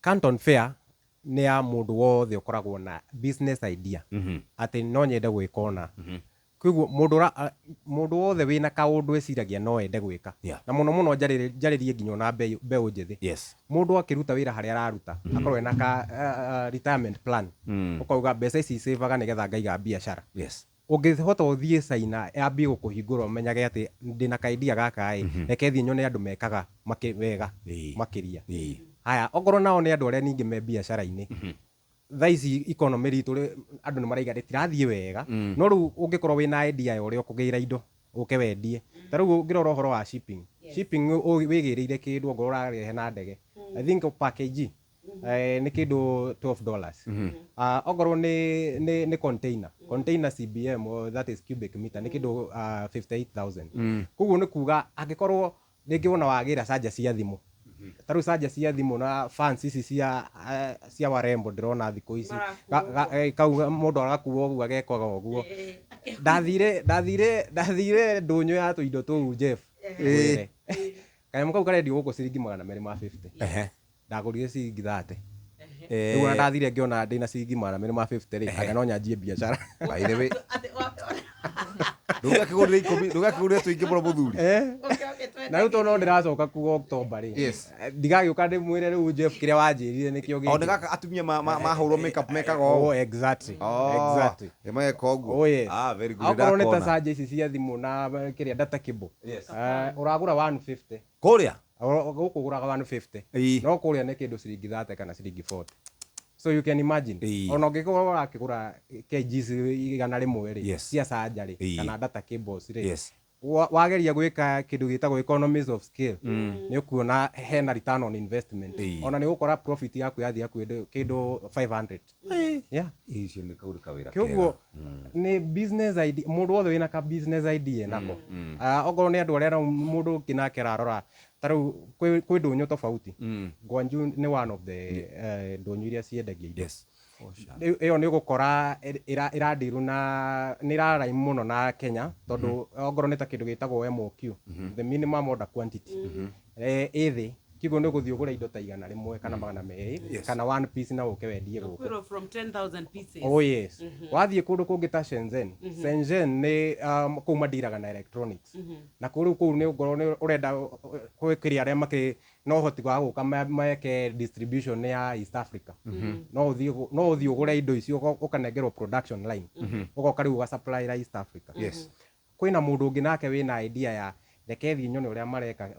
Canton Fair nĩ ya mũndũ wothe ũkoragwo na business idea atĩ no nyende gwĩka ũna. Koguo mũndũ wothe wĩna kaũndũ eciragia no ende gwĩka. Na mũno mũno njarĩrie nginya ona mbeũ njĩthĩ. Mũndũ akĩruta wĩra harĩa araruta, akorwo ena ka retirement plan. Ũkauga mbeca ici savaga nĩgetha ngaiga biacara. Ũngĩhota ũthiĩ China yambie gũkũhingũra ũmenyage atĩ ndĩna ka idea gaka ĩ, reke thiĩ nyone andũ mekaga wega makĩria. Haya, okorwo nao nĩ andũ arĩa ningĩ me biacara-inĩ, thaa ici economy ritũ andũ nĩ maraiga rĩtirathiĩ wega, no rĩu ũngĩkorwo wĩna idea ya ũrĩa ũkũgĩra indo ũke wendie. Ta rĩu ũngĩrora ũhoro wa shipping, shipping wĩgĩrĩire kĩndũ ongorwo ũrarehe na ndege, I think per kg nĩ kĩndũ $12. Okorwo nĩ container CBM, or that is cubic meter, nĩ kĩndũ 58,000. Koguo nĩ kuga angĩkorwo rĩngĩ wona wagĩra canja cia thimũ, ta rĩu canja cia thimũ na fans ici cia warembo ndĩrona thikũ ici, kau mũndũ agakua ũguo agekaga ũguo. Ndathire ndũnyũ ya tũindo tũu, Jeff, ngwĩre. Kanyamũ kau karendio gũkũ ciringi 250. Ndagũrire ciringi 30. Rĩu ona ndathire ngĩona ndĩna ciringi 250 rĩ, anga no nyanjie biacara. By the way, ndũngĩakĩgũrire 10, ndũngĩakĩgũrire tũingĩ mũno mũthuri. Na rĩu tondũ no ndĩracoka kuo October rĩ, ndigagĩũka ndĩmwĩre rĩu Jeff kĩrĩa wanjĩrire nĩkĩo O gĩkĩ. Nĩ gaka atumia mahũrwo makeup mekaga ũũ. Oh, exactly. Exactly. Nĩ mageka ũguo. Oh yes. Ah, very good. Okorwo nĩ ta Ndakona. canja ici cia thimũ na kĩrĩa data cable. Ũragũra 150. Kũrĩa? Gũkũ ũgũraga 150. No kũrĩa nĩ kĩndũ ciringi 30 kana ciringi 40. So you can imagine. Ona ũngĩkorwo ũrakĩgũra kgs 100 rĩ, cia canja rĩ, kana data cables rĩ, wageria gwĩka kĩndũ gĩtagwo economies of scale, nĩ ũkuona hena return on investment. Ona nĩ ũgũkora profit yaku yathiĩ hakuhĩ kĩndũ 500. Yeah. Icio nĩ kaũndũ kawĩra. Kĩoguo nĩ business idea, mũndũ wothe wĩna ka business idea nako. Okorwo nĩ andũ arĩa rĩu mũndũ ũngĩ nake ararora, ta rĩu kwĩ ndũnyũ tofauti. Gwanju nĩ one of the ndũnyũ iria ciendagia indo. Rĩu ĩyo nĩ ũgũkora ĩradiru na nĩ ĩraraimu mũno na Kenya, tondũ okorwo nĩ ta kĩndũ gĩtagwo MOQ, the minimum order quantity, ĩ thĩ. Kĩguo nĩ ũgũthiĩ ũgũre indo ta 100 kana 200 kana one piece na ũke wendie gũkũ. Kwĩrwo from 10,000 pieces. Oh yes. Wathiĩ kũndũ kũngĩ ta Shenzhen. Shenzhen nĩ kũu mandiraga na electronics. Na kũu rĩu kũu nĩ ũngorwo nĩ ũrenda gwĩkĩria arĩa makĩrĩ na ũhoti wa gũka meke distribution ya East Africa. No ũthiĩ ũgũre indo icio ũkanengerwo production line. Ũgoka rĩu ũgasupply East Africa. Kwĩna mũndũ ũngĩ nake wĩna idea ya reke thiĩ nyone ũrĩa mareka,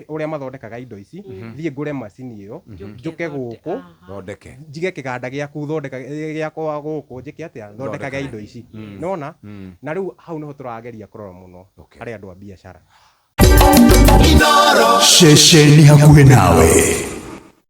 ũrĩa mathondekaga indo ici, thiĩ ngũre macini ĩyo, njũke gũkũ, Thondeke. Njige kĩganda gĩaku thondeka gĩakwa gũkũ, njĩke atĩa, thondekage indo ici nona. Na rĩu hau nĩho tũrageria kũrora mũno harĩ andũ a biacara. Ceceni hakuhĩ nawe.